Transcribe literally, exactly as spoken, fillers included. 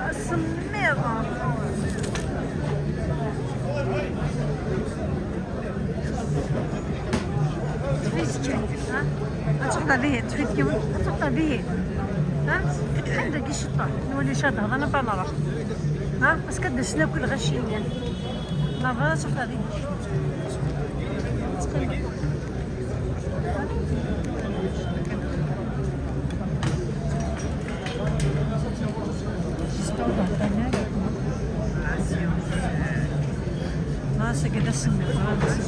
Asemmiḍ. Tfizǧin, ha? Ad txedmeḍ bihi, tfizǧin, ad txedmeḍ bihi. Ha? Anda i ciṭṭaḥ? Nwali cadeɣ, d anapa nruḥ. Ha? Parce que d-asen akk lɣaci-nni. Nruḥ ad txedmeḍ bihi. Ɣas akka d asemmiḍ, ɣas.